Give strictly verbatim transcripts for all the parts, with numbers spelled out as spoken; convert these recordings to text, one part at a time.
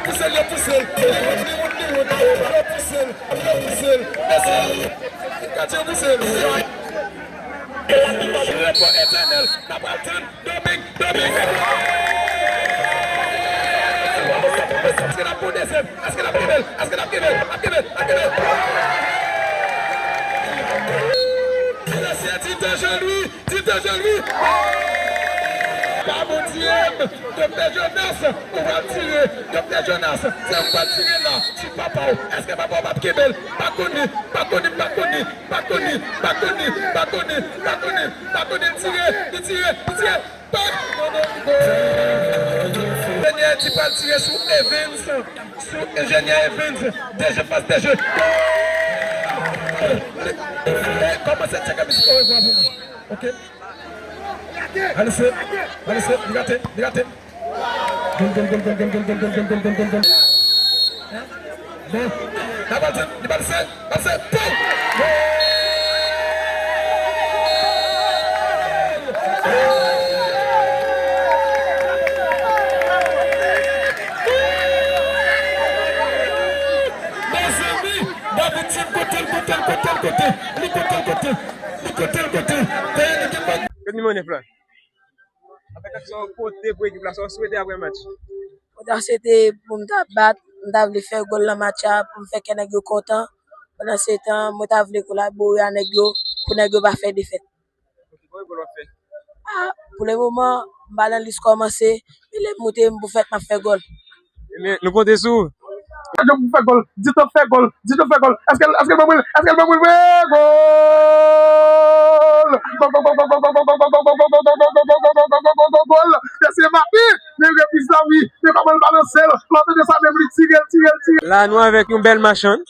Pouse l, yo pouse l. Li wont, li wont, li wont. Yo pouse l, yo pouse l. Mèsi. Gadye pouse l. Repò etènèl, n ap pral tann Doming, Doming. Èske l ap pran dezyèm? Èske l ap kenbe l? Èske l ap kenbe l? Ap kenbe l, ap kenbe l. Mesye, Tito Jean Louis, Tito Jean Louis. Pa Bondye m, Doktè Jonas, ou pral tire. Doktè Jonas, se ou pral tire la. Sou papa w. Èske papa w p ap kenbe l? Pa konn li, pa konn li, pa konn li, pa konn li, pa konn li, pa konn li, pa konn li, pa konn li. Li tire, li tire, li tire. Enjenyè di pral tire sou Evens, sou Enjenyè Evens. De je, fas de je. Kòmanse tcheke mizik orevwa pou mwen. Ok. Alese, alese, li rate, li rate. Gol, gol, gol, gol, gol, gol, gol, gol, gol, gol, gol, gol. Bon, la balle, li balle, balle, bon! Gol! Mezanmi, David Jean kote l, kote l, kote l, kote l, li kote l, kote l, li kote l, kote l. Dèyè li gen bal. Kot nimewo nèf la? Apre sa, sa w pote pou ekip la, sa w swete apre match? Mwen ta swete pou m ta bat, m ta vle fè gòl nan match la, pou m fè kè nèg yo kontan. Pandan se tan, mwen ta vle kolabore a nèg yo, pou nèg yo pa fè defèt. Ok, konbyen gòl w ap fè? Ah, pou le moman, m pa nan lis kòmanse, men lè m moute, m pou fèt m ap fè gòl. Ebyen, nou konte sou ou. Di tou fè gòl, di tou fè gòl, di tou fè gòl. Èske, èske l ban mwen, èske l ban mwen, wi, gòl! Gòl, gòl, gòl, gòl, gòl, gòl, gòl, gòl, gòl, gòl, gòl, gòl, gòl, gòl, gòl, gòl, gòl, gòl, gòl, gòl. Mesye Mapi, li replis la, wi, men kòman l balanse l, lòt kote sa menm li tire l, tire l, tire l. La, nou avèk yon bèl machann,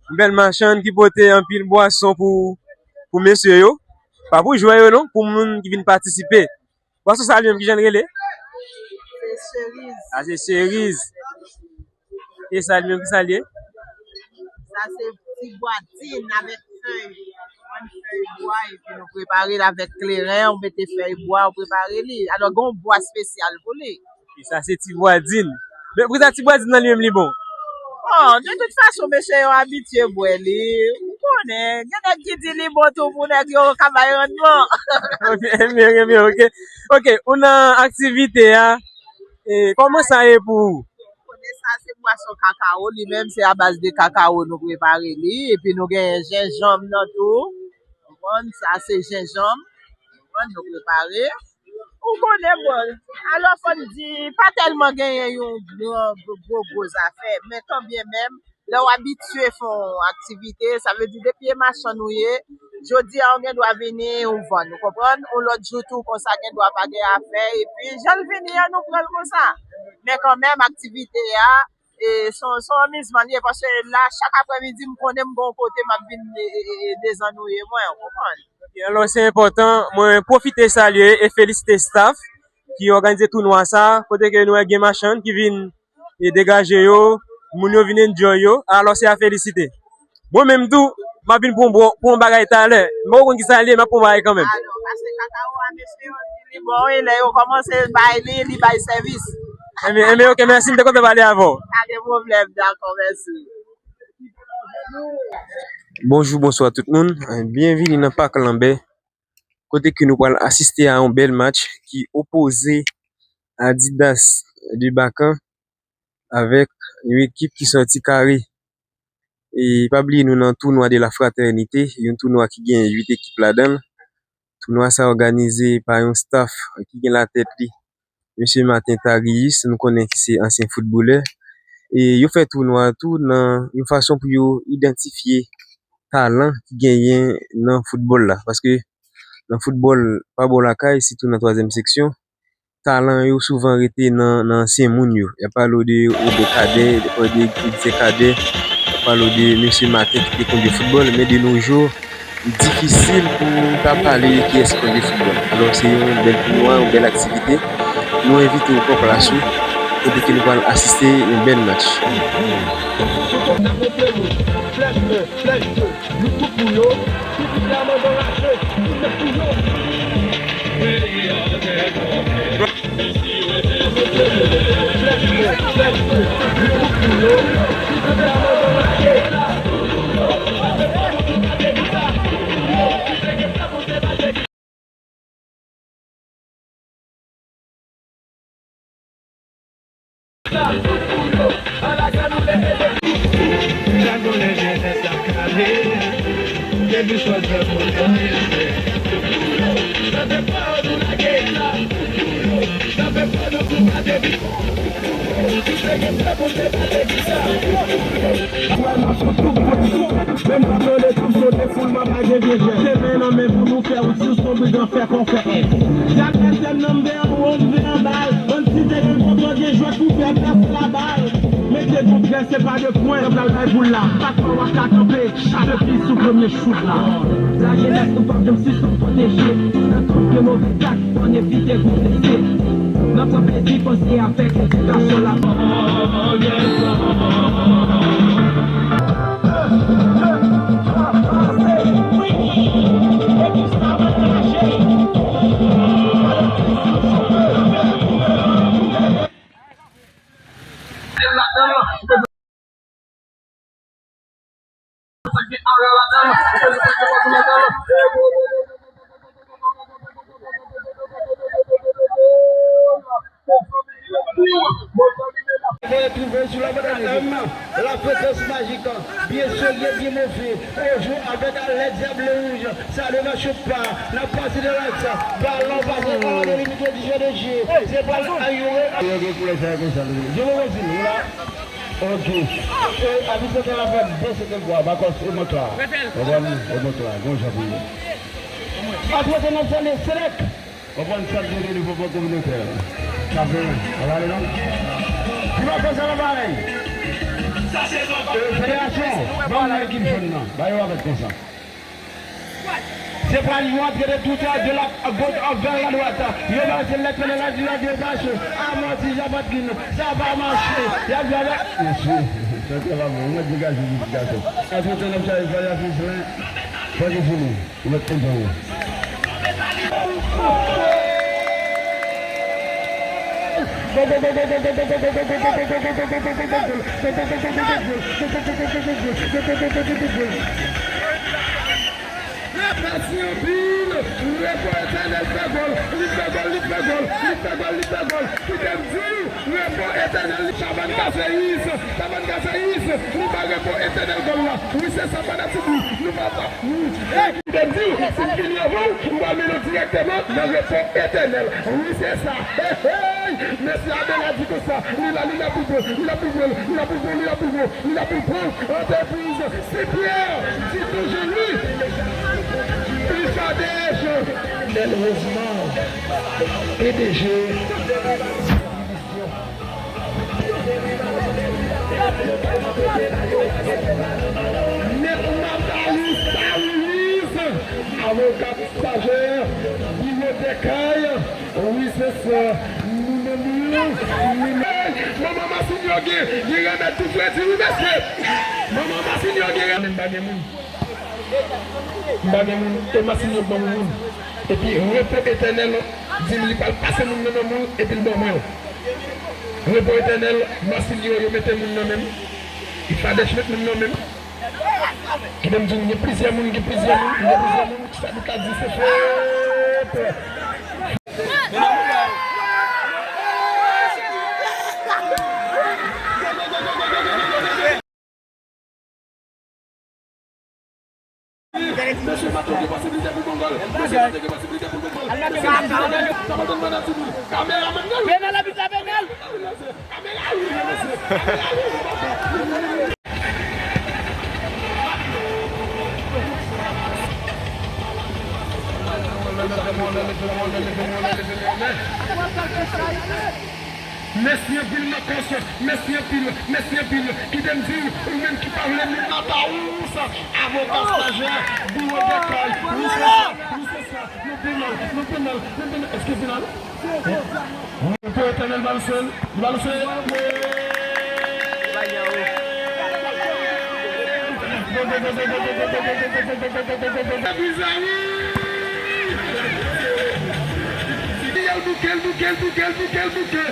yon bèl machann ki pote anpil bwason pou, pou mesye yo, pa pou jwè yo non, pou moun ki vin patisipe. Bwason sa li menm ki jan l rele? Se cheriz. A, se cheriz. E sa li menm ki sa l ye? Sa se ti bwadin avèk fèy. Pran fèy bwa epi nou prepare l avèk kleren, ou mete fèy bwa, ou prepare li. Alò, gen yon bwa espesyal pou li. E sa se ti bwadin. Men poukisa ti bwadin nan li menm li bon? Bon, de tout fason, mesye yo abitye bwè li. Ou konnen, gen nèg ki di li bon tou pou nèg yo ka bay rannman. Ok, ebyen, ebyen, ok. Ok, ou nan aktivite a. E kòman sa ye pou ou? Ou konnen sa se bwason kakawo, li menm se a baz de kakawo nou prepare li, epi nou genyen jenjanm nan tou. Ou konprann, sa se jenjanm. Ou konprann, nou prepare. Ou konnen, bon, alò fò n di, pa tèlman genyen yon gran, gwo, gwo, gwo zafè, men kanmenm, lè w abitye fè yon aktivite, sa vle di depi e machann ou ye, jodi a ou gen dwa vini, ou vann, ou konprann? Yon lòt jou tou konsa gen dwa pa gen afè, epi jan l vini an, nou pran l konsa. Men kanmenm, aktivite a, e, se yon, se yon anmizman li ye, paske la, chak aprèmidi, m konnen m gen yon kote m ap vin, e, e, e, e dezannwiye mwen, ou konprann? Ok, alò, se enpòtan. Mwen pwofite salye e felisite staff ki òganize tounwa sa, kote ke nou wè gen machann ki vin e degaje yo, moun yo vin enjoy yo, alò se a felisite. Mwen menm tou, m ap vin pran yon bo-, pran yon bagay talè. M poko konn kisa l ye, m ap pran yon bagay kanmenm. Alò, pase kakawo a mesye yo, di li bon, e lè yo kòmanse bay li, li bay sèvis. Enben, enben, ok, mèsi, m te kontan pale avè w. Pa gen pwoblèm, dakò, mèsi. Bonjou, bonswa tout moun. Byenvini nan Pak Lanbè, kote ke nou pral asiste a yon bèl match ki opoze Adidas de Bakan avèk yon ekip ki sòti Kare. E pa bliye nou nan tounwa de la fratènite, yon tounwa ki gen uit ekip ladan l. Tounwa sa òganize pa yon staff ki gen latèt li, mesye Martin Tarius, nou konnen ki se ansyen foutbolè. E yo fè tounwa a tou nan yon fason pou yo idantifye talan ki genyen nan foutbòl la. Paske nan foutbòl pa bò lakay, sitou nan twazyèm seksyon, talan yo souvan rete nan, nan ansyen moun yo. Y ap pale w de Robert Cadet, y ap pale de Edzer Cadet, y ap pale w de mesye Martin ki te kondwi foutbòl, men de nos jours, li difisil pou w ta pale de kiyès ki kondwi foutbòl. Alò, se yon bèl tounwa, yon bèl aktivite. Nou envite w pran plas ou, kote ke nou pral asiste yon bèl match. Piblik la mande raje, nou met pou yo. Chak bonè jenès ap kale, depi chòt fè moun kale. Menm pa tande tou sote foul, m ap lage vye jèn. Se men nan men pou nou fè, ou si w se yon brigan, fè kò, fè èk. Jack S M nan m vè anwo, m vè anba l. Bann ti te gen kontwòl, gen jwèt pou fè plas la ba l. Mete gon prè, se pa de pwen, yo pral bay boul la. Patwon w ap ka kanpe, chape pi sou premye chout la. Lajenès nou p ap janm sispann pwoteje. Nan tout pye move zak, pou n evite gwo blese. N ap pran plezi panse avèk edikasyon la. Voye twouve sou la bande. La frekans majik, byen serye, byen move. Ojo avèk alè dyab le wouj. Sa ne marche pas. N ap pase de laks. Balon pase pa de limit de jeu de jeu. Se pa a youre. Yo gen koulè sa konsa. Je vous remercie. Voilà. Ok. E, atis la fè bèse de vwa, bakòs e mòt la. Konprann? E mòt la, gon jan pou ye. Antretan n ap salye Selèk. Konprann sa k rele devlopman kominotè. Sa fè, sa va ale non? Ki va fè sa la parèy? E, federasyon, ban mwen ekip jòn nan. Ba yo avèk konsa. Se pral yon antre de tout, de la gauche envè la droite. Yo balanse lèt nan la di la depache. Amòti Jean Patrick. Sa pa mache. Y ap jwe avèk. Mesye, sa trè pa bon. Mwen degaje pitit gason. Antretan n ap chaje faya Fislin. Fò ki fini. Ou mèt enjoy. Mèsi anpil. Repo Etènèl fè gòl. Li fè gòl, li fè gòl, li fè gòl, li fè gòl. Kite m di w, Repo Etènèl, li Chavannes Casséus, Chavannes Casséus, li bay Repo Etènèl gòl la. Wi, se sa, fanatik nou, nou pa sa. Wi. Hey, kite m di w, si m fini avan w, m pral mennen w dirèkteman nan Repo Etènèl. Wi, se sa. Hey, hey. Mesye Abela di konsa, li la, li la pou bon, li la pou bon, li la pou bon, li la pou bon, li la pou bon. Antrepriz Saint Pierre, Tito Jean-Louis, Richard D H. Bèl Rosemond, P D G. Mèt Nathalie Saint-Louis, avoka stajè, biwo dèkay. Wi, se sa. Nou nan mil, nou nan... Manman Masinyo gen, gen remèd pou fredi, wi, mesye. Manman Masinyo gen remèd. M pa gen moun. M pa gen moun. E Masinyo ban m moun. Epi Repo Etènèl di m li pral pase moun nan nan moun, epi l ban mwen l. Repo Etènèl, Masinyo, yo mete moun nan men m. Ifadèch met moun nan men m. Kite m di w, gen plizyè moun, gen plizyè moun, gen plizyè moun, sa nou ka di se fèt. Mesye Mato gen posiblite pou bon gòl. Mesye Mato gen posiblite pou bon gòl. Mesye Mato gen posiblite pou bon gòl. Kameramann nan. Penal, abit la, penal. Mèsi anpil, Makòs. Mèsi anpil. Mèsi anpil. Kite m di w, ou menm ki pa vle moun nan ta ou sa. Avoka stajè, biwo dèkay. Wi, se sa. Wi, se sa. Nou penal, nou penal, nou penal. Èske penal? Pou Etènèl, balanse l, balanse l. Mezanmi! L bouke, l bouke, l bouke, l bouke, l bouke.